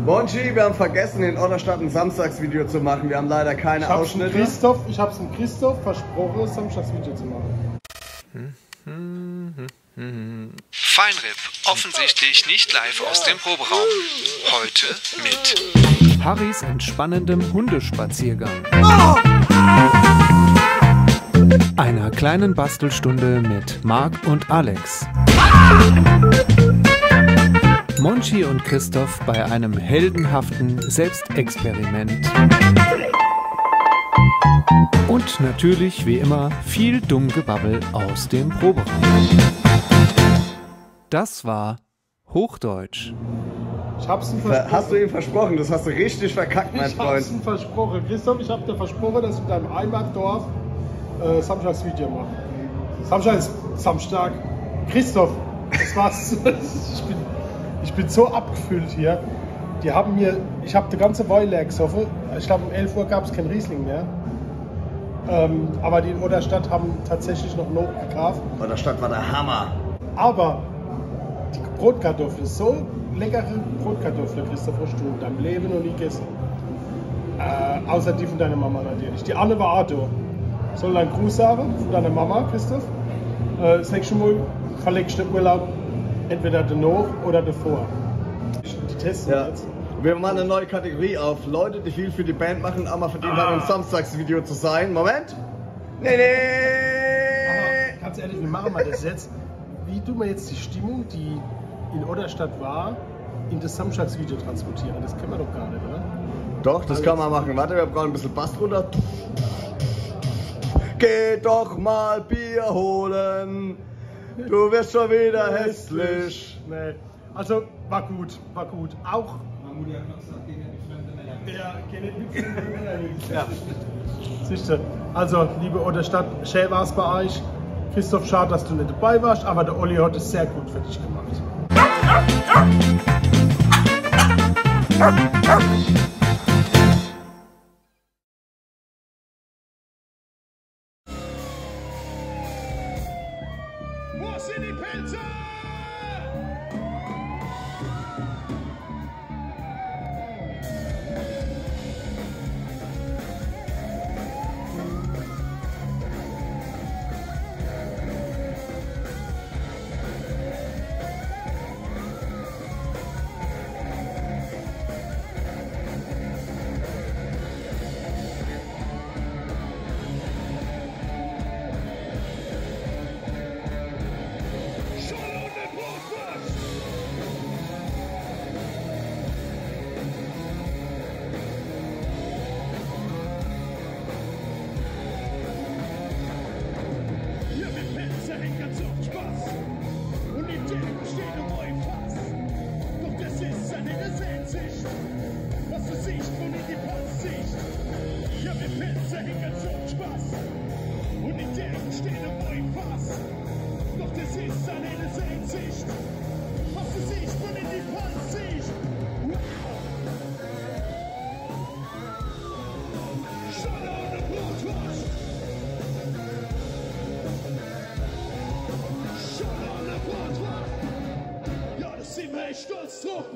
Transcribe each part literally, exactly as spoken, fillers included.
Monchi, wir haben vergessen, in Otterstadt ein Samstagsvideo zu machen. Wir haben leider keine Ausschnitte. Christoph, ich hab's dem Christoph versprochen, ein Samstagsvideo zu machen. Fine R I P, offensichtlich nicht live aus dem Proberaum. Heute mit Harrys entspannendem Hundespaziergang, einer kleinen Bastelstunde mit Marc und Alex, Monchi und Christoph bei einem heldenhaften Selbstexperiment. Und natürlich, wie immer, viel Dummgebabbel aus dem Proberaum. Das war Hochdeutsch. Ich hab's ihm versprochen. Hast du ihm versprochen? Das hast du richtig verkackt, mein Ich Freund. hab's ihm versprochen. Christoph, ich hab dir versprochen, dass ich mit deinem Heimatdorf äh, Samstagsvideo mache. Samstag ist Samstag. Christoph, das war's. Ich bin, ich bin so abgefüllt hier. Die haben mir, ich hab die ganze Wein leer gesoffen. Ich glaube, um elf Uhr gab's kein Riesling mehr. Ähm, aber die in Otterstadt haben tatsächlich noch nachgekauft. Otterstadt war der Hammer. Aber die Bratkartoffeln, so leckere Bratkartoffeln, Christoph, hast du in deinem Leben noch nie gegessen. Äh, außer die von deiner Mama natürlich. Die Anne war auch da. Soll dein Gruß sagen von deiner Mama, Christoph. Äh, das nächste Mal verlegst du den Urlaub entweder danach oder davor. Die testen Ja. Jetzt. Wir machen eine neue Kategorie auf. Leute, die viel für die Band machen, aber verdient haben, ein Samstagsvideo zu sein. Moment. Nee, Aber nee. ganz ehrlich, wie machen wir das jetzt? Wie tun wir jetzt die Stimmung, die in Otterstadt war, in das Samstagsvideo transportieren? Das können wir doch gar nicht, oder? Doch, das kann man machen. Warte, wir brauchen ein bisschen Bass drunter. Geh doch mal Bier holen. Du wirst schon wieder hässlich. Nee. Also, war gut, war gut. Auch. Ja, geht nicht mit fremde Männer. Ja. Siehst du, also, liebe Otterstadt, schön war's bei euch. Christoph, schade, dass du nicht dabei warst, aber der Olli hat es sehr gut für dich gemacht. Wo sind die Pilze? Ja, mir Pilze hängen ganz oft Spaß. Und in dem steht ein Fass. Doch das ist eine Sehnsicht. Was du siehst, wo nicht die Pass siehst. Ja, mir Pilze hängen ganz oft Spaß. Und in dem steht ein Fass. Doch das ist eine Sehnsicht. Was du siehst, wo nicht die Pass siehst. Schorle un de Blutwurscht! Schorle un de Blutwurscht! Ja, do sin mer echt stolz druff!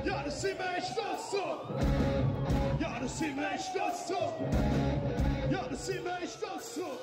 Ja, do sin mer echt stolz druff! Ja, do sin mer echt stolz druff! Ja, do sin mer echt stolz druff!